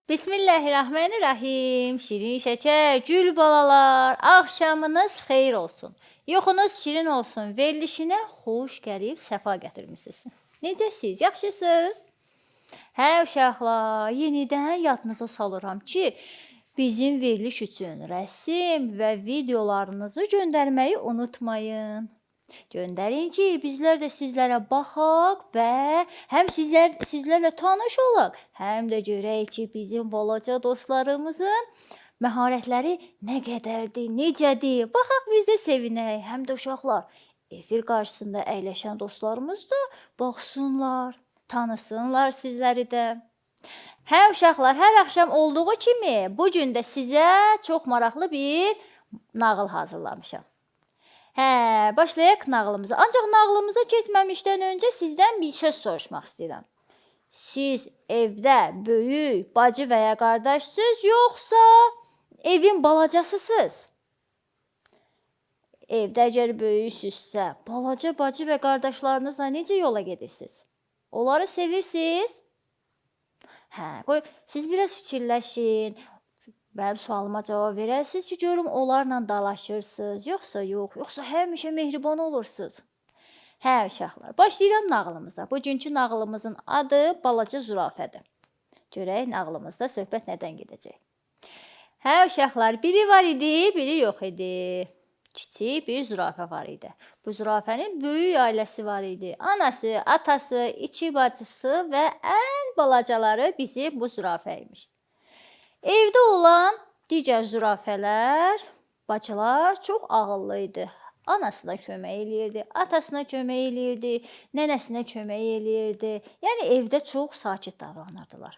Bismillahirrahmanirrahim. Şirin şəkər, gül balalar, axşamınız xeyir olsun. Yuxunuz şirin olsun. Verilişinə xoş gəlib səfa gətirmisiniz. Necəsiz? Yaxşısınız? Hə uşaqlar, yenidən yadınıza salıram ki, bizim veriliş üçün rəsm və videolarınızı göndərməyi unutmayın. Göndərin ki, bizlər də sizlərə baxaq və həm sizlərlə tanış olaq, həm də görək ki, bizim balaca dostlarımızın məharətləri nə qədərdir, necədir. Baxaq biz də sevinək. Həm də uşaqlar efir qarşısında əyləşən dostlarımız da baxsınlar, tanısınlar sizləri də. Hə uşaqlar, hər axşam olduğu kimi bu gün də sizə çox maraqlı bir nağıl hazırlamışam. Hə, başlayaq nağılımıza. Ancaq nağılımıza keçməmişdən öncə sizdən bir söz soruşmaq istəyirəm. Siz evdə böyük bacı və ya qardaşsınız, yoxsa evin balacasısınız? Evdə əgər böyüksünüzsə, balaca bacı və qardaşlarınızla necə yola gedirsiniz? Onları sevirsiniz? Hə, qoy siz biraz fikirləşin. Mənim sualıma cavab verəsiniz ki, görüm onlarla dalaşırsınız, yoxsa yox, yoxsa həmişə mehriban olursunuz. Hə, uşaqlar, başlayıram nağılımıza. Bugünkü nağılımızın adı Balaca Zürafədir. Görək nağılımızda söhbət nədən gedəcək. Hə, uşaqlar, biri var idi, biri yox idi. Kiçik bir zürafə var idi. Bu zürafənin böyük ailəsi var idi. Anası, atası, iki bacısı və ən balacaları bizim bu zürafə imiş. Evdə olan digər zürafələr, bacılar çox ağıllı idi. Anasına kömək eləyirdi, atasına kömək eləyirdi, nənəsinə kömək eləyirdi. Yəni evdə çox sakit davranırdılar.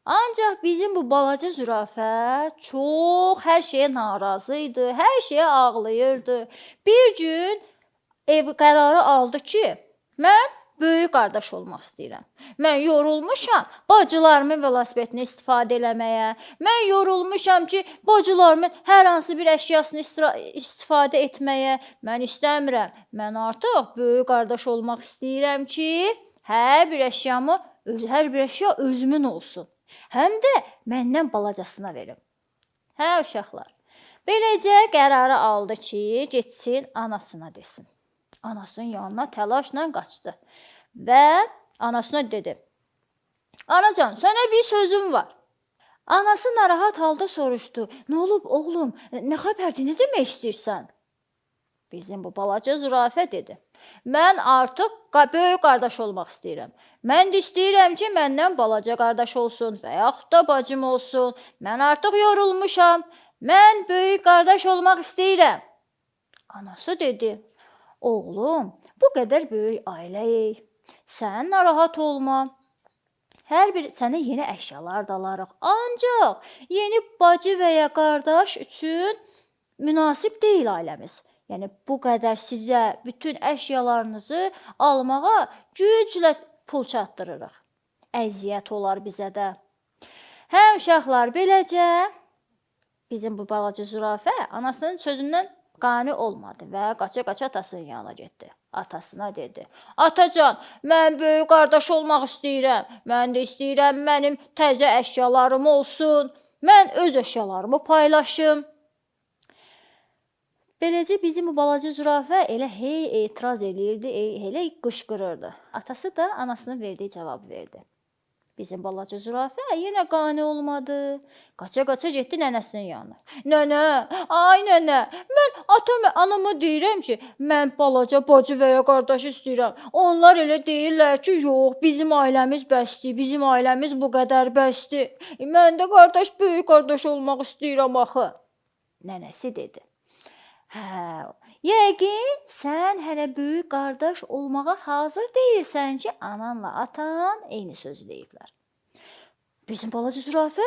Ancaq bizim bu balaca zürafə çox hər şeyə narazı idi, hər şeyə ağlayırdı. Bir gün ev qərarı aldı ki, mən böyük qardaş olmaq istəyirəm. Mən yorulmuşam bacılarımın velosipedini istifadə eləməyə. Mən yorulmuşam ki, bacılarımın hər hansı bir əşyasını istifadə etməyə. Mən istəmirəm. Mən artıq böyük qardaş olmaq istəyirəm ki, hər bir əşyamı, hər bir əşya özümün olsun. Həm də məndən balacasına verim. Hə uşaqlar. Beləcə qərarı aldı ki, getsin anasına desin. Anasının yanına təlaşla qaçdı və anasına dedi: "Anacan, sənə bir sözüm var." Anası narahat halda soruşdu: "Nə olub oğlum? Nə xəbərdir? Nə demək istəyirsən?" Bizim bu balaca zürafə dedi: "Mən artıq böyük qardaş olmaq istəyirəm. Mən də istəyirəm ki, məndən balaca qardaş olsun və yaxud da bacım olsun. Mən artıq yorulmuşam. Mən böyük qardaş olmaq istəyirəm." Anası dedi: "Oğlum, bu qədər böyük ailəyik. Sən narahat olma. Hər bir sənə yeni əşyalar da alarıq. Ancaq yeni bacı və ya qardaş üçün münasib deyil ailəmiz. Yəni bu qədər sizə bütün əşyalarınızı almağa güclə pul çatdırırıq. Əziyyət olar bizə də." Hə uşaqlar, beləcə bizim bu balaca zürafə anasının sözündən qane olmadı və qaça-qaça atasının yanına getdi. Atasına dedi: "Atacan, mən böyük qardaş olmaq istəyirəm. Mən də istəyirəm mənim təzə əşyalarım olsun. Mən öz əşyalarımı paylaşım." Beləcə bizim bu balaca zürafə elə hey etiraz eləyirdi, elə qışqırırdı. Atası da anasının verdiyi cavabı verdi. Bizim balaca zürafə yenə qane olmadı. Qaça-qaça getdi nənəsinin yanına. "Nənə, ay nənə, mən atam və anama deyirəm ki, mən balaca bacı və ya qardaş istəyirəm. Onlar elə deyirlər ki, yox, bizim ailəmiz bəsdir, bizim ailəmiz bu qədər bəsdir. Mən də qardaş, böyük qardaş olmaq istəyirəm axı." Nənəsi dedi: "Hə, yəqin sən hələ böyük qardaş olmağa hazır deyilsən ki, ananla atan eyni sözü deyiblər." Bizim balaca zürafə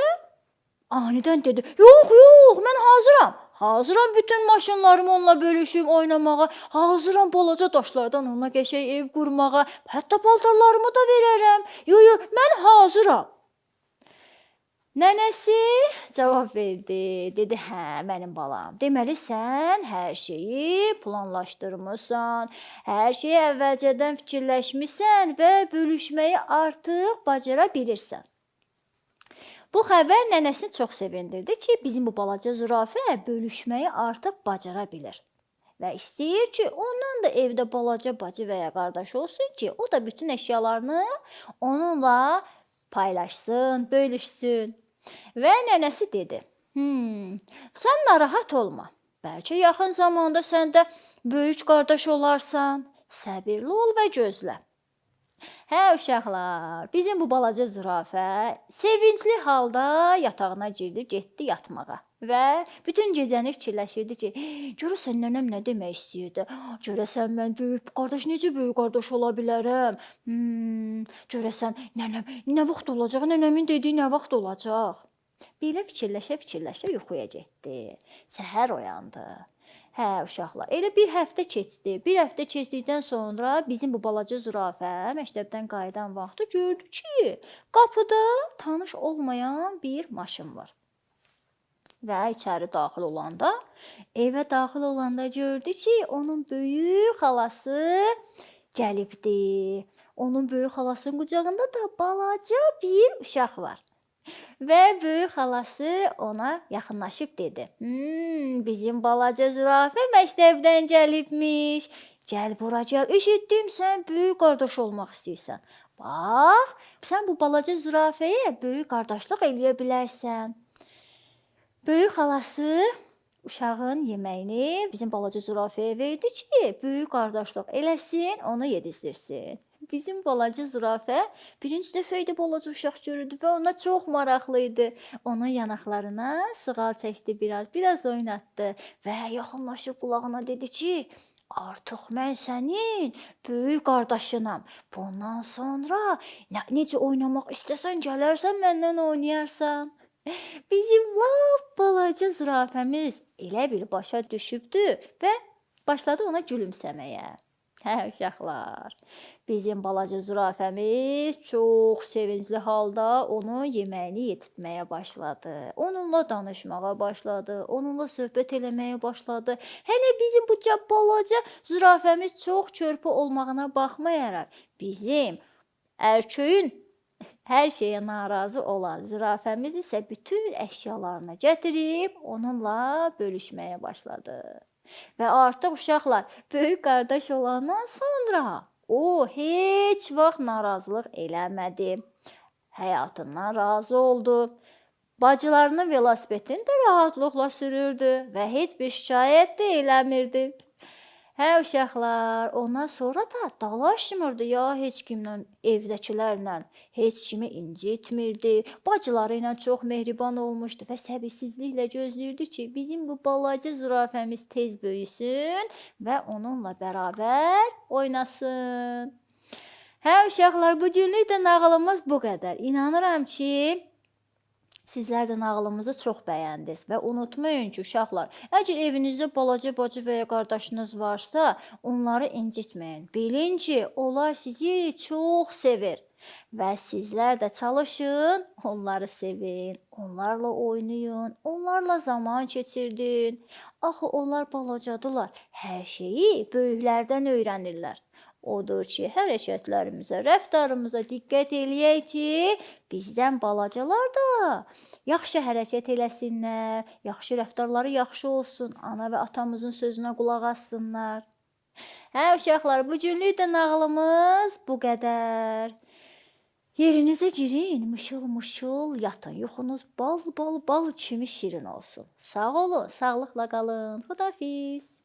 anidən dedi: "Yox, yox, mən hazıram. Hazıram bütün maşınlarımı onunla bölüşüm oynamağa. Hazıram balaca daşlardan ona qəşəng ev qurmağa. Hətta paltarlarımı da verərəm. Yo, yo, mən hazıram. Nənəsi cavab verdi. Dedi, hə, mənim balam. Deməli sən hər şeyi planlaşdırmısan, hər şeyi əvvəlcədən fikirləşmisən və bölüşməyi artıq bacara bilirsən. Bu xəbər nənəsini çox sevindirdi ki, bizim bu balaca zürafə bölüşməyi artıq bacara bilir. Və istəyir ki, ondan da evdə balaca bacı və ya qardaşı olsun ki, o da bütün əşyalarını onunla paylaşsın, bölüşsün. Və nənəsi dedi: Sən narahat olma. Bəlkə yaxın zamanda sən də böyük qardaş olarsan. Səbirli ol və gözlə." Hə uşaqlar, bizim bu balaca zürafə sevincli halda yatağına girdi, getdi yatmağa və bütün gecəni fikirləşirdi ki, görəsən nənəm nə demək istəyirdi? Görəsən mən böyük qardaş necə böyük qardaş ola bilərəm? Görəsən nənəm nə vaxt olacaq? Nənəmin dediyi nə vaxt olacaq? Belə fikirləşə-fikirləşə yuxuya getdi. Səhər oyandı. Hə uşaqlar, elə bir həftə keçdi. Bir həftə keçdikdən sonra bizim bu balaca zürafə məktəbdən qayıdan vaxtı gördü ki, qapıda tanış olmayan bir maşın var. Və içəri daxil olanda, evə daxil olanda gördü ki, onun böyük xalası gəlibdi. Onun böyük xalasının qucağında da balaca bir uşaq var. Və böyük xalası ona yaxınlaşıb dedi: Bizim balaca zürafə məktəbdən gəlibmiş. Gəl bura gəl. Eşitdim sən böyük qardaş olmaq istəyirsən. Bax, sən bu balaca zürafəyə böyük qardaşlıq eləyə bilərsən." Böyük xalası uşağın yeməyini bizim balaca zürafəyə verdi ki, böyük qardaşlıq eləsin, onu yedizdirsin. Bizim balaca zürafə birinci dəfə idi balaca uşaq görürdü və ona çox maraqlı idi. Onun yanaqlarına sığal çəkdi biraz, biraz oynatdı və yaxınlaşıb qulağına dedi ki, "Artıq mən sənin böyük qardaşınam. Bundan sonra necə oynamaq istəsən gələrsən məndən oynayarsan." Bizim lap balaca zürafəmiz elə bir başa düşübdü və başladı ona gülümsəməyə. Hə uşaqlar, bizim balaca zürafəmiz çox sevincli halda onun yeməyini yedirtməyə başladı. Onunla danışmağa başladı, onunla söhbət eləməyə başladı. Hələ bizim bu balaca zürafəmiz çox körpə olmağına baxmayaraq, bizim ərköyün hər şeyə narazı olan zürafəmiz isə bütün əşyalarını gətirib onunla bölüşməyə başladı. Və artıq uşaqlar böyük qardaş olandan sonra o heç vaxt narazılıq eləmədi. Həyatından razı oldu. Bacılarının velosipedini də rahatlıqla sürürdü və heç bir şikayət də eləmirdi. Hə uşaqlar, ondan sonra da dalaşmırdı ya heç kimlə, evdəkilərlə, heç kimi incitmirdi. Bacıları ilə çox mehriban olmuşdu və səbirsizliklə gözləyirdi ki, bizim bu balaca zürafəmiz tez böyüsün və onunla bərabər oynasın. Hə uşaqlar, bu günlük də nağılımız bu qədər. İnanıram ki, sizlər də nağılımızı çox bəyəndiniz və unutmayın ki, uşaqlar, əgər evinizdə balaca bacı və ya qardaşınız varsa, onları incitməyin. Bilin ki, onlar sizi çox sevir və sizlər də çalışın, onları sevin, onlarla oynayın, onlarla zaman keçirdin. Axı onlar balacadırlar, hər şeyi böyüklərdən öyrənirlər. Odur ki, hərəkətlərimizə, rəftarımıza diqqət eləyək ki, bizdən balacalar da yaxşı hərəkət eləsinlər, yaxşı rəftarları yaxşı olsun, ana və atamızın sözünə qulaq assınlar. Hə uşaqlar, bu günlük də nağılımız bu qədər. Yerinizə girin, mışıl-mışıl yatın. Yuxunuz bal-bal bal kimi şirin olsun. Sağ olun, sağlıqla qalın. Xudafiz.